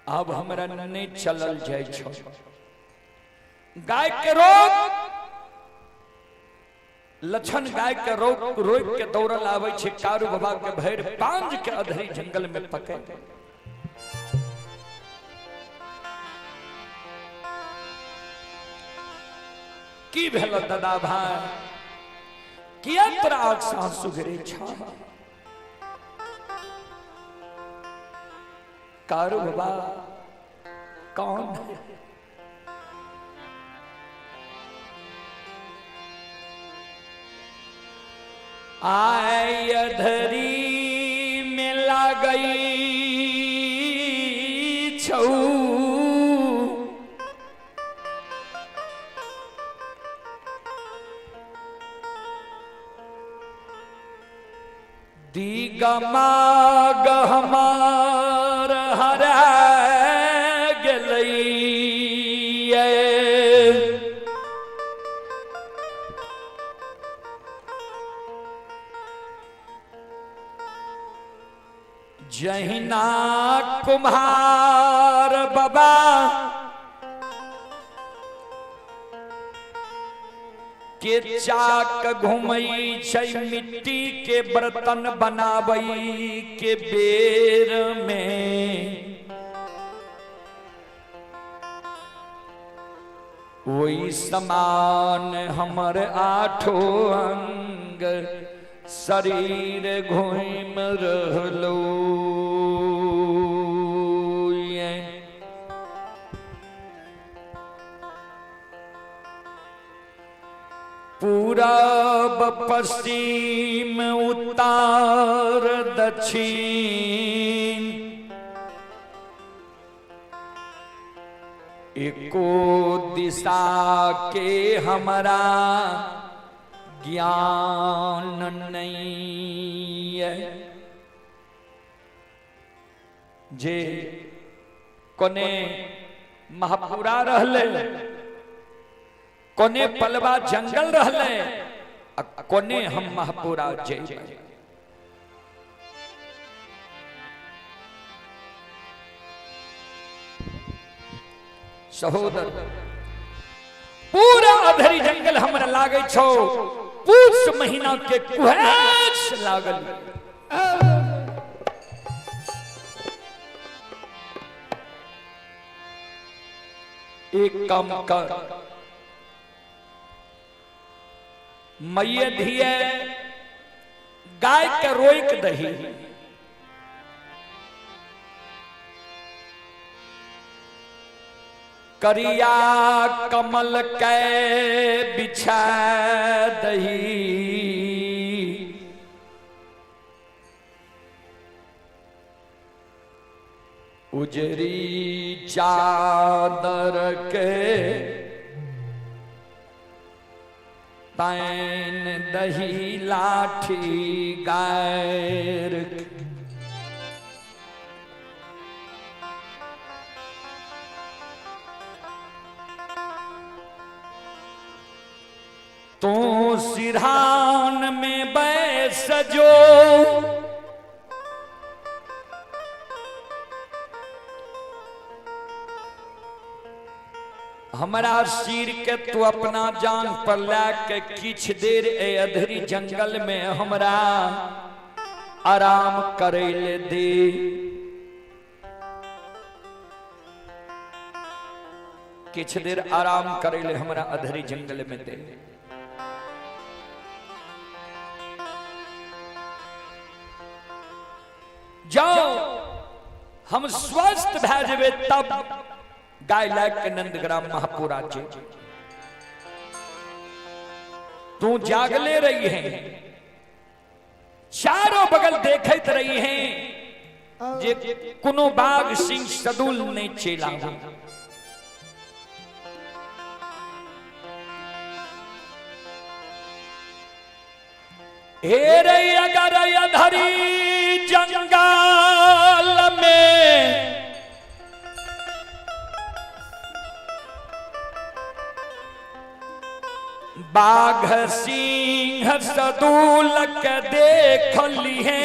आब हमरा नहि चलल जाइ छौ। गाय के रोक लक्षण, गाय के रोक रोक के दौड़ल आबै छै कारू बाबा के भरि पांज के अधरी जंगल में पकड़। की भेल दादा भाई, किया तोरा आँख से आंसू गिरे छ? कारू बाबा कौन है? आय अधरी में लागई छऊ, दिगमाग हमार हरा गेलै। जहिना कुम्हार बाबा के चाक घुमै छै मिट्टी के बर्तन बनाबै के बेर में, ओहि समान हमर आठो अंग शरीर घुमि रहलो। पूरब पश्चिम उत्तर दक्षिण एको दिशा के हमरा ज्ञान नहीं है। जे कोने महापुरा रहले, कोने पलवा जंगल रहले, आ कोने हम महापुरा जेबै। सहोदर, पूरा अधरी जंगल हमरा लागै छौ पूस महीना के कुहेस लागल। एक काम कर मैये धिये, गाय के रोक दही, करिया कमल के बिछा दही, उजरी चादर के तैन दही लाठी गायर। तू सिरहान में बैस जो, हमरा सिर के तू अपना जान पर ला के किछ देर ए अधरी जंगल में हमरा आराम करे ले दे। किछ देर आराम करे ले हमरा अधरी जंगल में दे। जाओ हम स्वस्थ भए जेबै तब गाय लाग के नंदग्राम महापुरा जे। तू जागले रही है, चारों बगल देखत रही है जे कोनो बाघ सिंह सदुल नहीं चेला। हे रे अगर अधरी जंगल में बाघ सिंह सदूल के देख लिहे।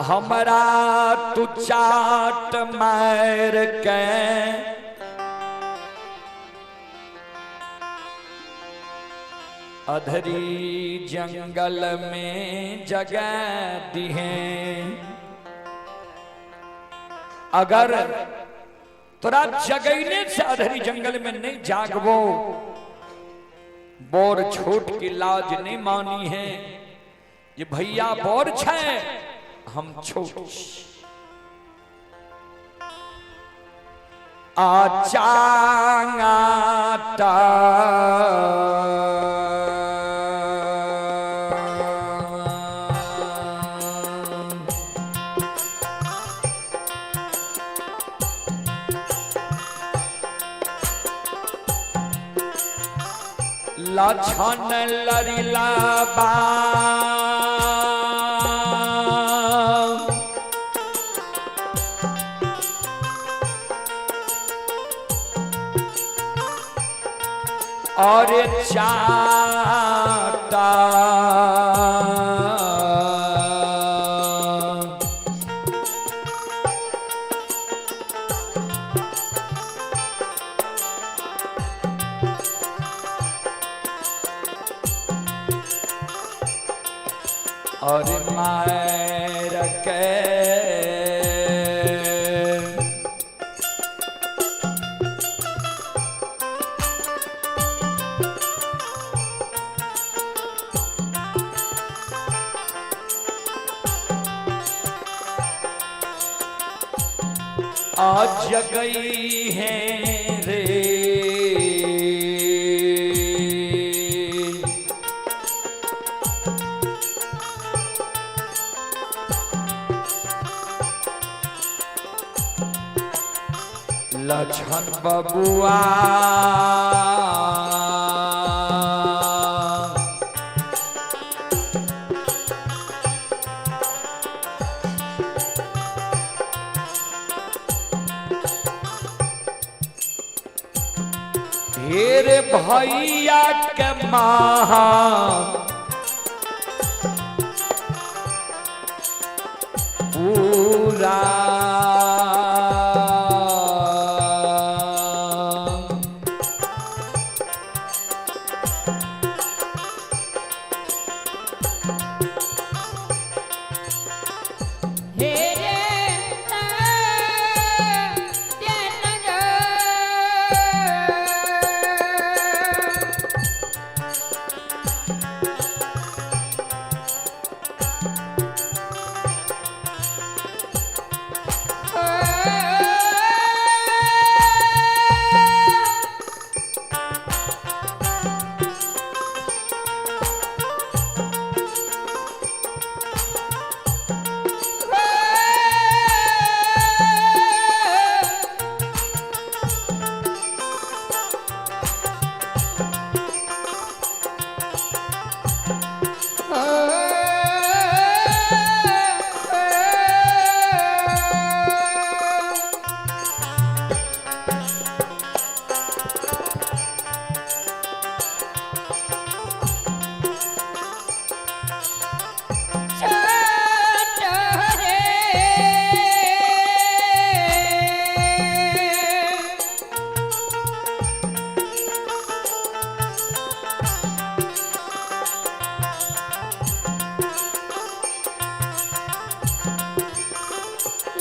हमरा तू चाट मार के अधरी जंगल में जगा दिहे। अगर तोरा जगैने से अधरी जंगल में नहीं जागबो, बोर छोट की लाज नहीं मानी है। ये भैया बोर छे, हम छोट। आचांगाता लछन लरिला बा और चाटा और मार के आज गई है रे। लछन बबुआ हेरे भैया के महा पूरा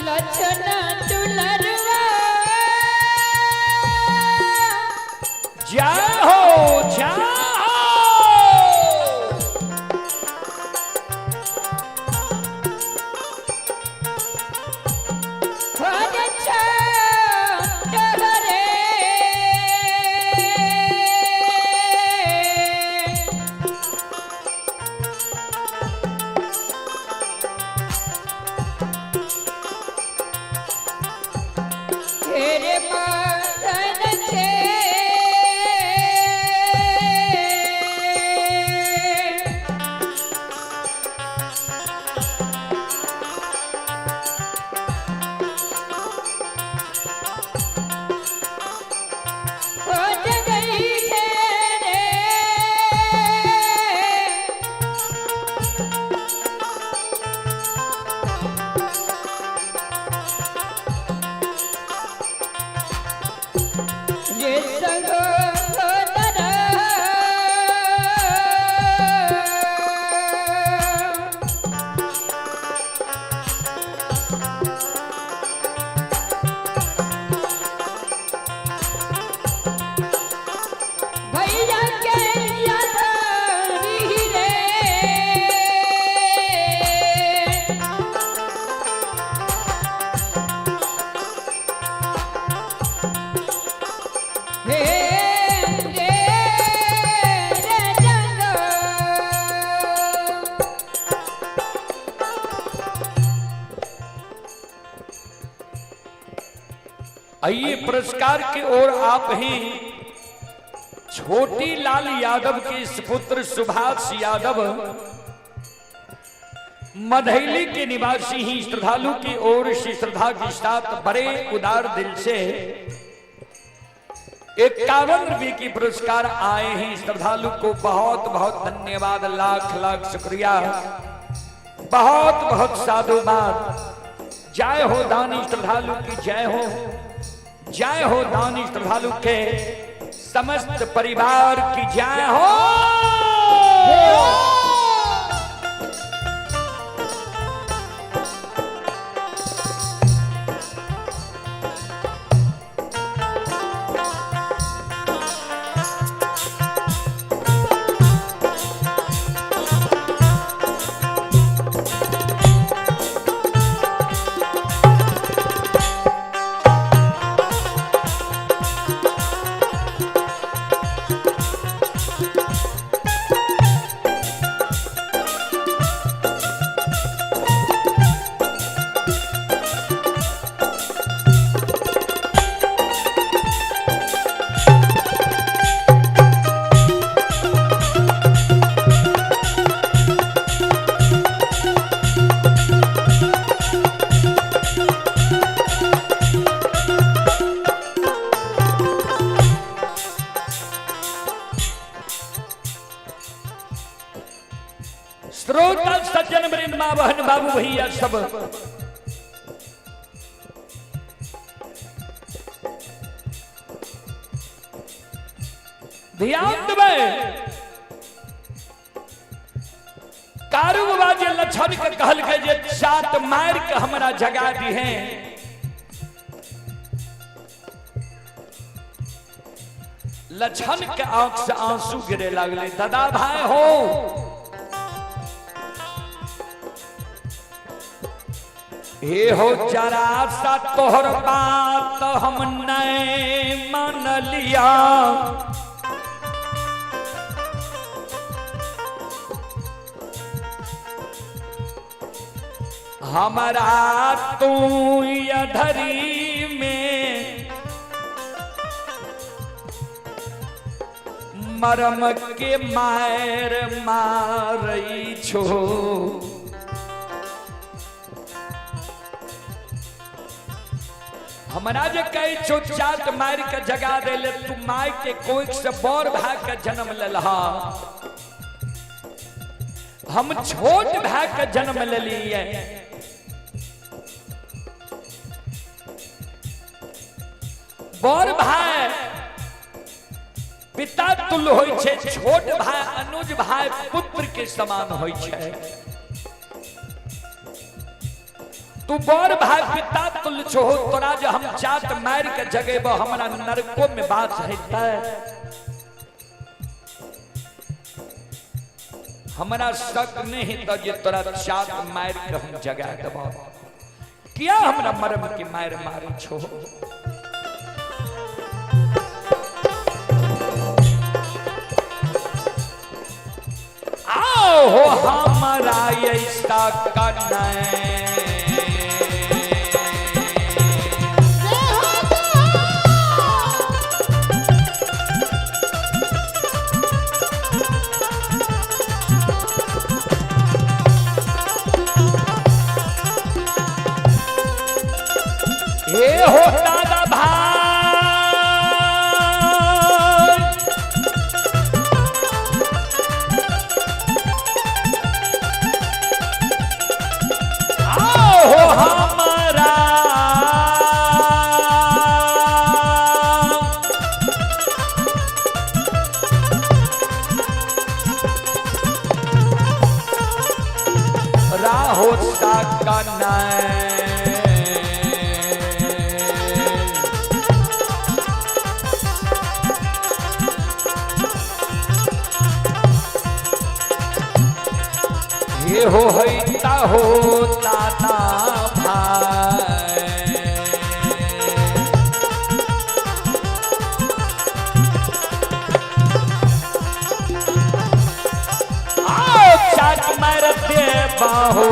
लछन दुलरवा जय हो जय हो। सहोदरा। भैया के याद रे। हे रे रे जंग। आइए पुरस्कार की ओर आप ही छोटी लाल यादव के सुपुत्र सुभाष यादव मधैली के निवासी ही श्रद्धालु की ओर से श्रद्धा के साथ बड़े उदार दिल से 51 रुपए की पुरस्कार आए हैं। श्रद्धालु को बहुत बहुत धन्यवाद, लाख लाख शुक्रिया, बहुत बहुत साधुवाद। जय हो दानी श्रद्धालु की जय हो, जय हो दानी श्रद्धालु के समस्त परिवार की जय हो। श्रोता सज्जन वृंद माँ बहन बाबू भैया सब, ध्यान देबै। कारू बाबा जे लक्षण के कहलकै जे चाट मार के हमरा जगा दी है, लक्षण के आंख से आंसू गिरे लगले। दादा भाई हो, हे हो जरा सा तोहर बात हम नहीं मान लिया, हमारा तू अधरी में मरम के मार मारई छो। हमरा जे कहे छो चाट मार के जगा दे ले, तू my के कोख से बड़ भाई के जन्म लेलहा, हम छोट भाई के जन्म लेलिए। बड़ भाई पिता तुल्य होय छे, छोट भाई अनुज भाई पुत्र के समान होय छे। तू बड़ भाई पिता तुल्य छो, तोरा जे हम चाट मार के जगेबो हमरा नरको में बात हेतै। हमरा शक नहीं हेतौ जे तोरा चाट मार के हम जगा देबो, किया हमरा मरम के मार मारे छो। आओ हो हमरा ऐसा कनै हे हो दादा भाई, आओ हो हमारा एहो हैता हो ताना भाई। आओ चाट मारते बाहो।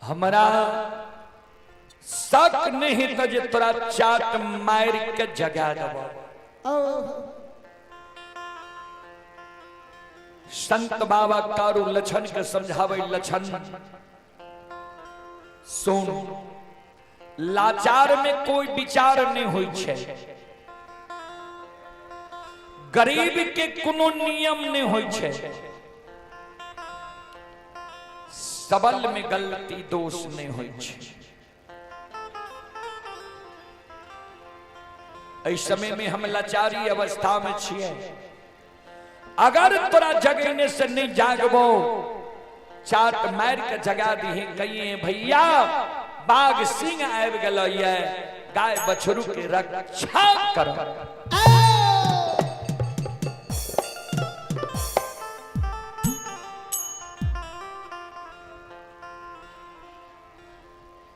हमरा शक नहीं तो जे तोरा चाट मार के जगा देबो। संत बाबा कारू लछन के समझावे, लछन सुन, लाचार में कोई विचार नहीं होई छे, गरीब के कोनो नियम नहीं होई छे, सबल में गलती दोष नहीं होई छे। एहि समय में हम लाचारी अवस्था में छिए, अगर तोरा जगने से नहीं जागबो चाट मार के जगा दिहे, कहिए भैया बाघ सिंह आबि गेल ये, गाय बछरू के रक्षा कर।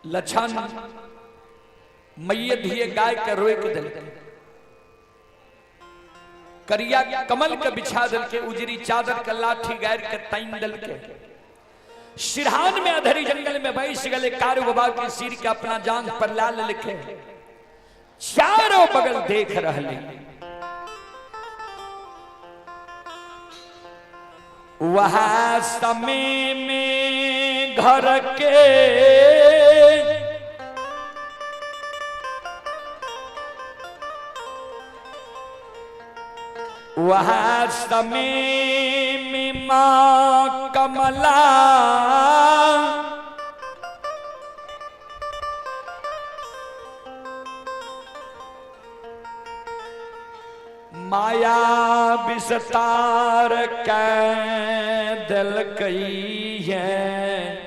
लछन मैये धिये गाय के रोक दिल, करिया कमल के बिछा दिल के, उजरी चादर के लाठी गाय के तैन दिल के, सिरहान में अधरी जंगल में बैस गले, कारू बाबा के सिर के अपना जांग पर लाल लिखे, चारों बगल देख रहले। वहां समय में घर के वहाँ समय में माँ कमला माया विस्तार कै दिल कई है।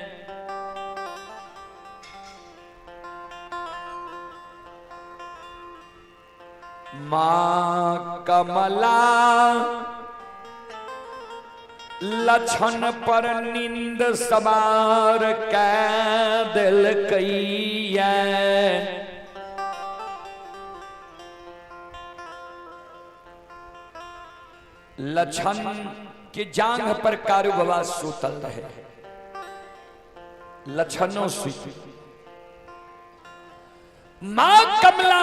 माँ कमला लछन पर नींद सवार कै दिल कई है। लछन के जांघ पर कारू बाबा सूतल रहे, लछनो सुत। माँ कमला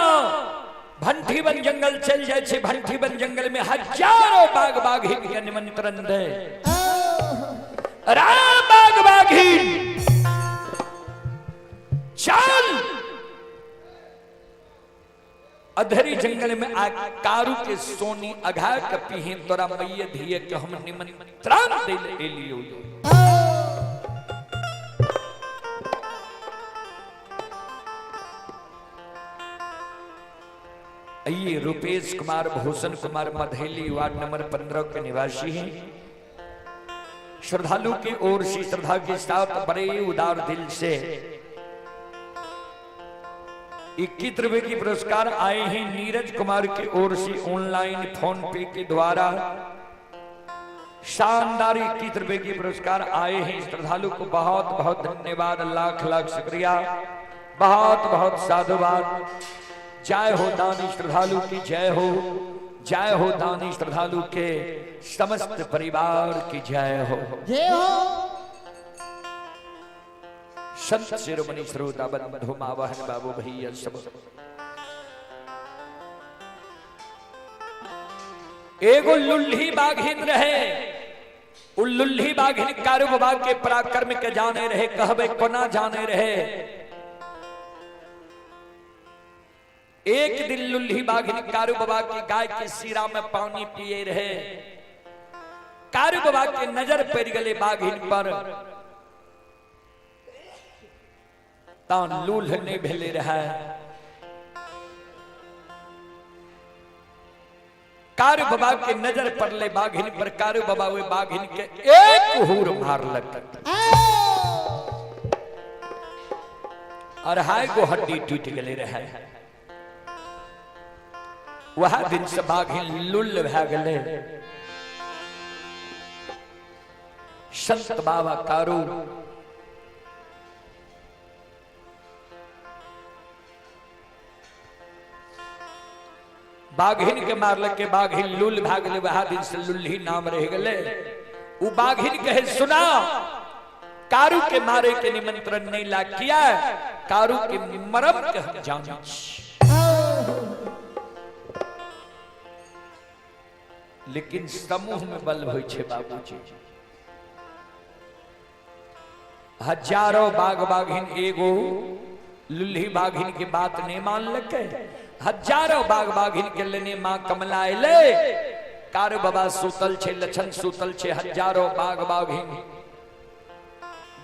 भंठीवन जंगल चल जाए छे, भंठीवन जंगल में हजारों बाघ बाघिन के निमंत्रण दे। अरे बाघ बाघिन चल अधरी जंगल में आ कारू के सोनी अघा के पीहे तोरा मैये धिये के हम निमंत्रण दे एलियो। ये रुपेश कुमार भूषण कुमार मधेली वार्ड नंबर 15 के निवासी हैं। श्रद्धालु की ओर से श्रद्धा के साथ बड़े उदार दिल से 21 रुपए की पुरस्कार आए हैं नीरज कुमार की ओर से ऑनलाइन फोन पे के द्वारा। शानदार 21 रुपए की पुरस्कार आए हैं। श्रद्धालु को बहुत बहुत धन्यवाद, लाख लाख शुक्रिया, बहुत बहुत साधुवाद। जय हो दानी श्रद्धालु की जय हो, जय हो दानी श्रद्धालु के समस्त परिवार की जय हो, जय हो। संत शिरोमणि श्रोता बंधु माँ बहन बाबू भैया सब एगो लुल्ही बाघिन रहे, उ लुल्ही बाघिन कारू बाबा के पराक्रम के जाने रहे, कहबे कोना जाने रहे। एक दिन लुल्ही बाघिन कारू बाबा की गाय के सिरा में पानी पिए रहे, कारू बाबा के नजर पड़ गले बाघिन पर, तान लूल्ह नहीं भेले रहे। कारू बाबा के नजर पड़ले बाघिन पर, कारू बाबा वे बाघिन के एक हूर मारलक और हाय गो हड्डी टूट गले रहे। वह दिन से बाघिन लुल्ल भै गले। संत बाबा कारू बाघिन के मारल के बाघिन लुल भागले, वह दिन से लुल्ही नाम रह गले। उ बाघिन कहे सुना, कारू के मारे के निमंत्रण नहीं ला किया, कारू के मरम के हम जाने। लेकिन समूह में बल होई छे बाबूजी, हजारों बाघ बाघिन एगो लुल्ही बाघिन के बात नहीं मान लके, हजारों बाघ बाघिन के लेने मां कमला अले, कारू बाबा सुतल छे, लछन सुतल छे, हजारों बाघ बाघिन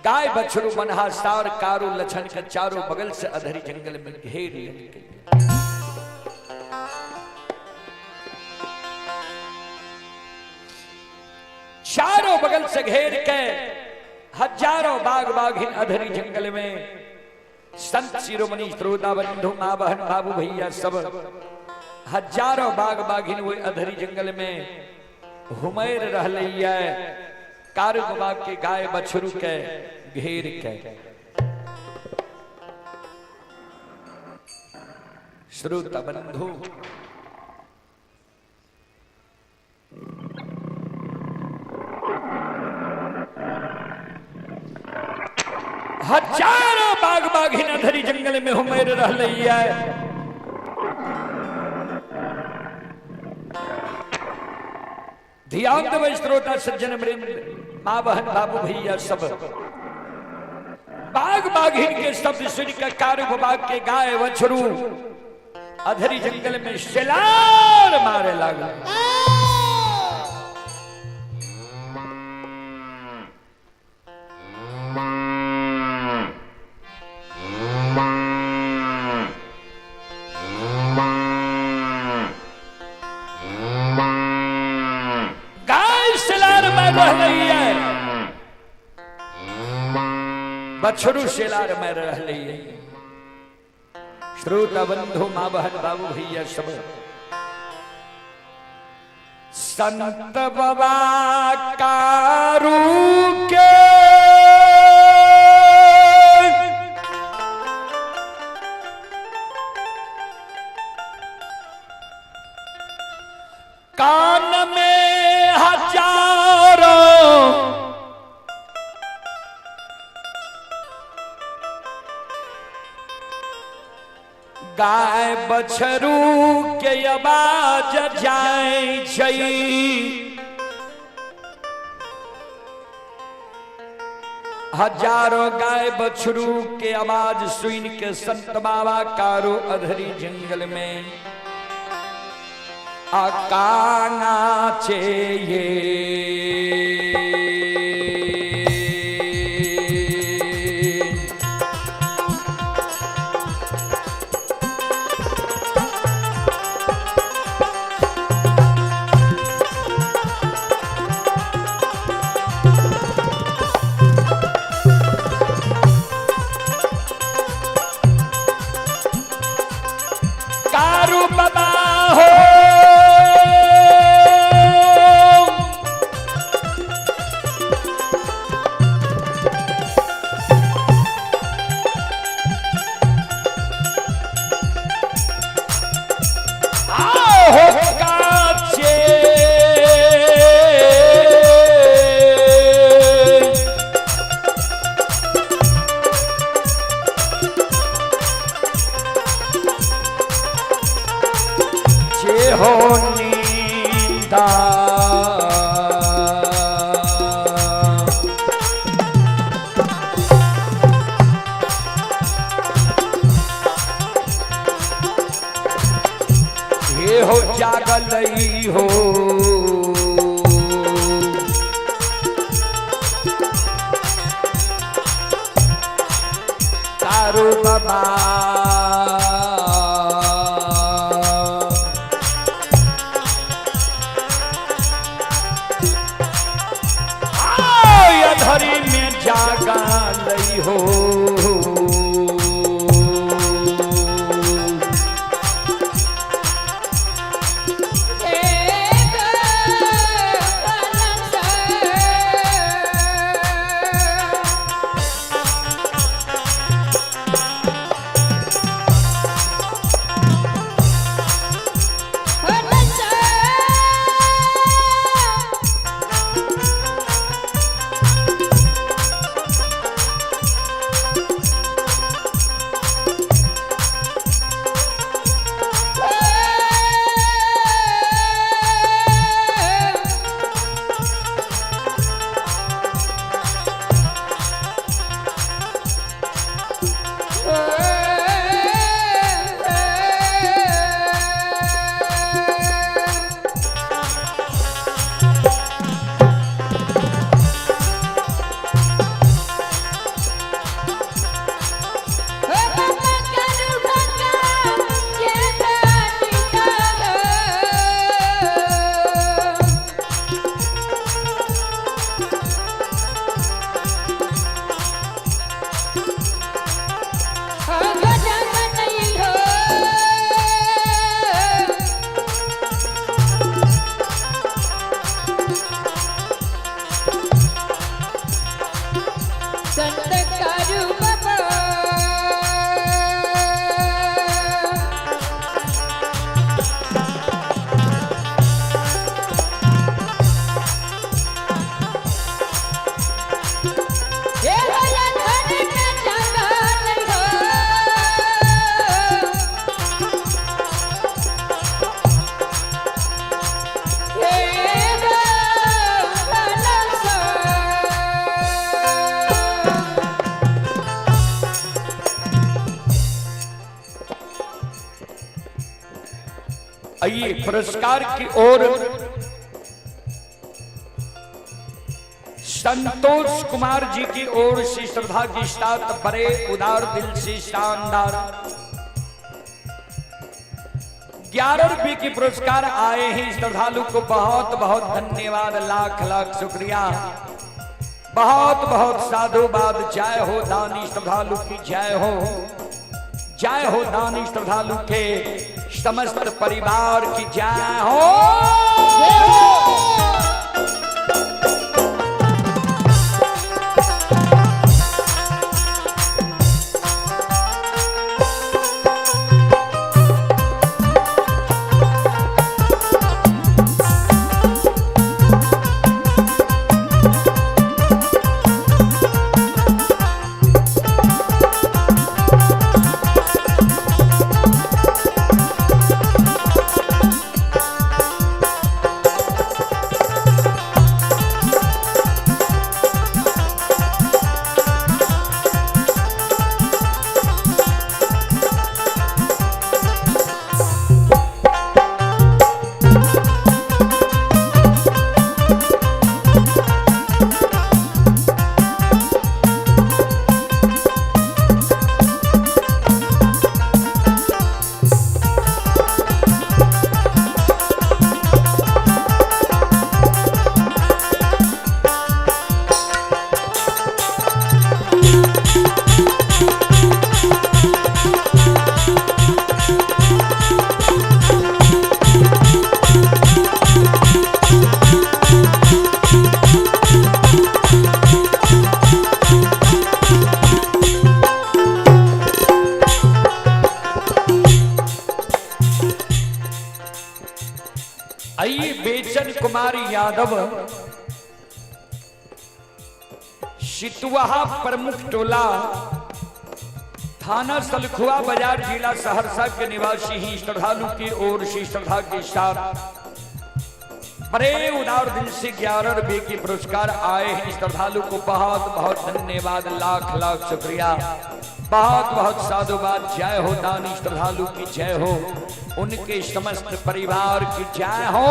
गाय बछरू मनहा सार कारू लछन के चारों बगल से अधरी जंगल में घेर लेलकै। चारों बगल से घेर के हजारों बाघ बाघिन अधरी जंगल में संत शिरोमणि श्रोता बंधु माँ बहन बाबू भैया सब हजारों बाघ बाघिन वो अधरी जंगल में हुमैर रहले है, कारू बाबा के गाय बछरू के घेर के। श्रोता बंधु हजारों बाघ बाघिन अधरी जंगल में हुमेर रहले है। ध्यान देवे श्रोता सज्जन वृंद माँ बहन बाबू भैया सब, बाघ बाघिन के शब्द सुनकर कारू बाबा के गाय बछरू अधरी जंगल में शिलार मारे लागल। बछरू शेलार में रह है। श्रोता बंधु माँ बहन बाबू भैया सब संत बाबा कारू के कान में हजारों गाय बछरू के आवाज जाय छै, हजारों गाय बछरू के आवाज सुन के संत बाबा कारू अधरी जंगल में अकाना चाहिए। कारू बाबा हो। आओ काचे जे हो नींदा। हे हो जागलई हो। तारू बाबा आय अधरी में जागलई हो। संत कारू बाबा। हे भैया धन के जंगल हो। हे बाबा आइए पुरस्कार की ओर संतोष कुमार जी की ओर से श्रद्धा के साथ बड़े उदार दिल से शानदार 11 रुपए के पुरस्कार आए हैं। श्रद्धालु को बहुत बहुत धन्यवाद, लाख लाख शुक्रिया, बहुत बहुत साधुवाद। जय हो दानी श्रद्धालु की जय हो, जय हो दानी श्रद्धालु के समस्त परिवार की जय हो। हई बेचन कुमार यादव सितुआहा प्रमुख टोला थाना सलखुआ बाजार जिला सहरसा के निवासी ही श्रद्धालु की ओर से श्रद्धा के साथ बड़े उदार दिल से 11 रुपए के पुरस्कार आए हैं। श्रद्धालु को बहुत बहुत धन्यवाद, लाख लाख शुक्रिया, बहुत बहुत साधुवाद। जय हो दानी श्रद्धालु की जय हो, उनके समस्त परिवार की जय हो।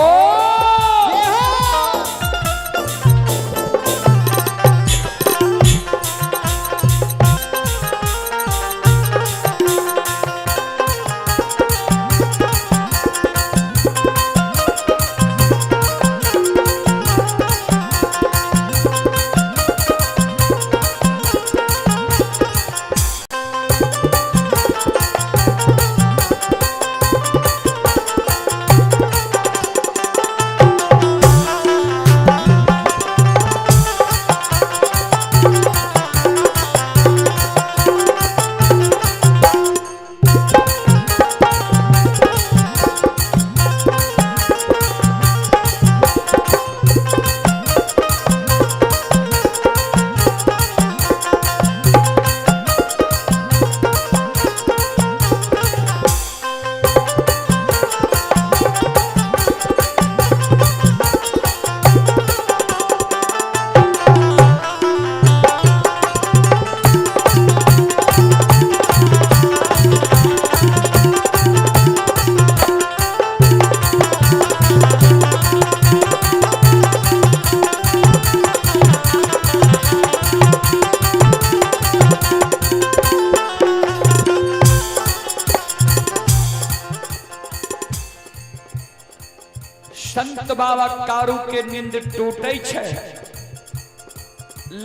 संत बाबा कारू के नींद टूटे छै,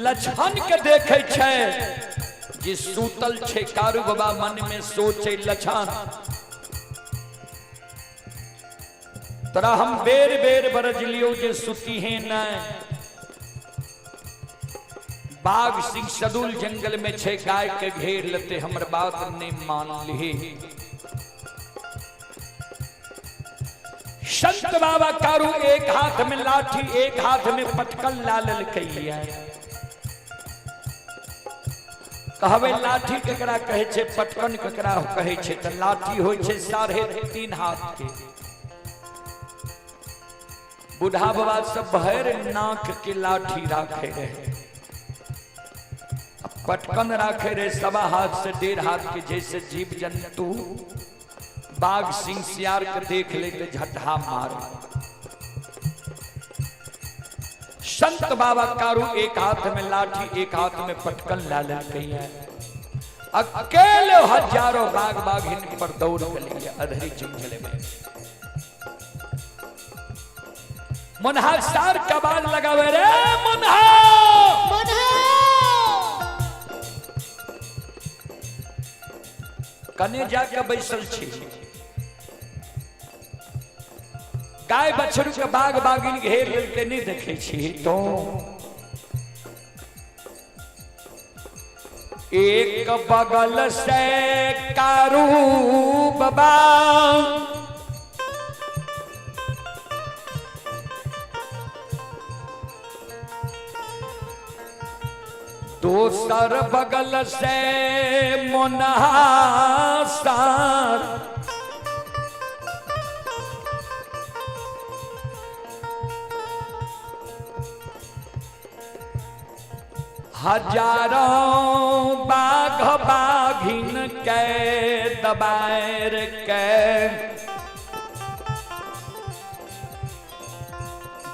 लछन के देखे छै जे सूतल छै। कारू बाबा मन में सोचे लछन तोरा हम बेर बेर बरजलियो जे सुती है न। बाघ सिंह सदुल जंगल में छै, गाय के घेर लेते, हमर बात नहीं मान ली। संत बाबा कारू एक हाथ में लाठी एक हाथ में पटकन ला ललकैया। कहबे लाठी केकरा कहै छै, पटकन केकरा कहै छै, त लाठी होइ छै 3.5 हाथ के। बूढ़ा बाबा सब भरि नाक के लाठी राखे रहे, पटकन राखे रहे 1.25 हाथ से 1.5 हाथ के। जैसे जीव जंतु बाघ सिंह सियार के देख ले तो झटहा मारे। संत बाबा कारू एक हाथ में लाठी एक हाथ में पटकन ला ललकैया, अकेले हजारों बाघ बाघिन पर दौड़ गई अधरी जंगल में। मुन्हा सार कबाल लगावे रे मुन्हा, कने जाके बैसल छी। गाय बछड़ू के बाघ बागिन घेर लेलकै, नहीं देखे छी तो। एक बगल से कारू बाबा दोसर बगल से मुन्हा सार, हजारों बाघ बाघिन के दबाएर के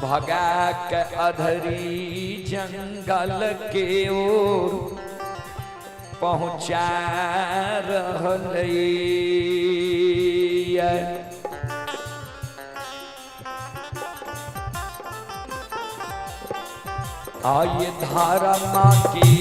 भगा के अधरी जंगल के ओर पहुंचा रहलै। आये धारा माँ की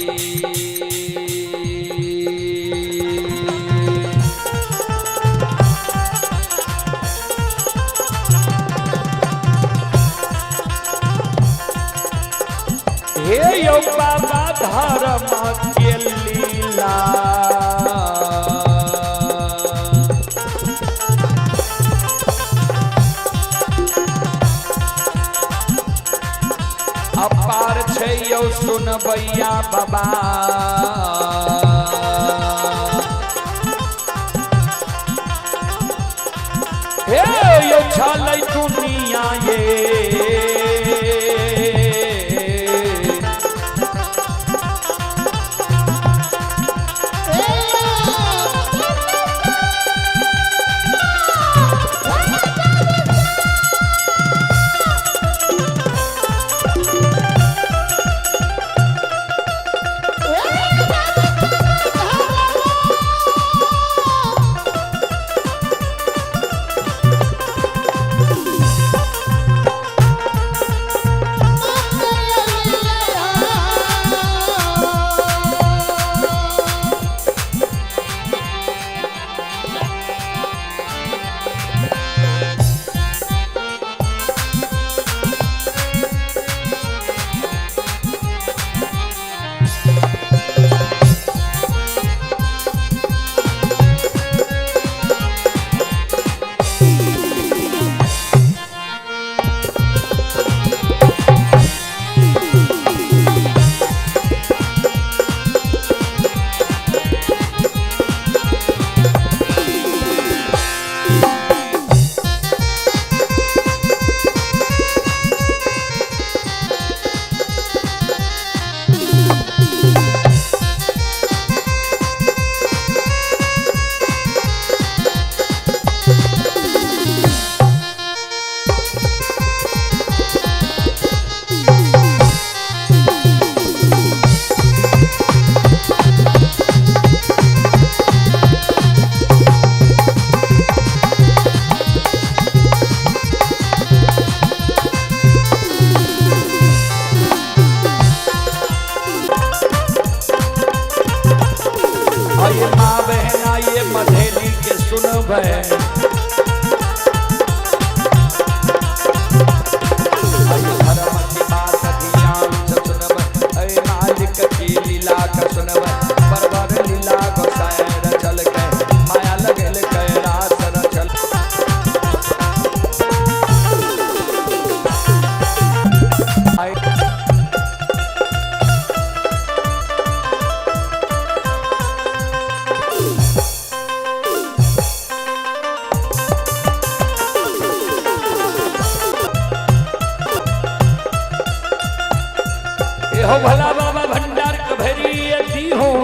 हे यो बाबा धारा माँ के लीला। सुनबैया बाबा। हे यो छलै दुनिया ये ये माँ बहना ये मधेली के सुनबै।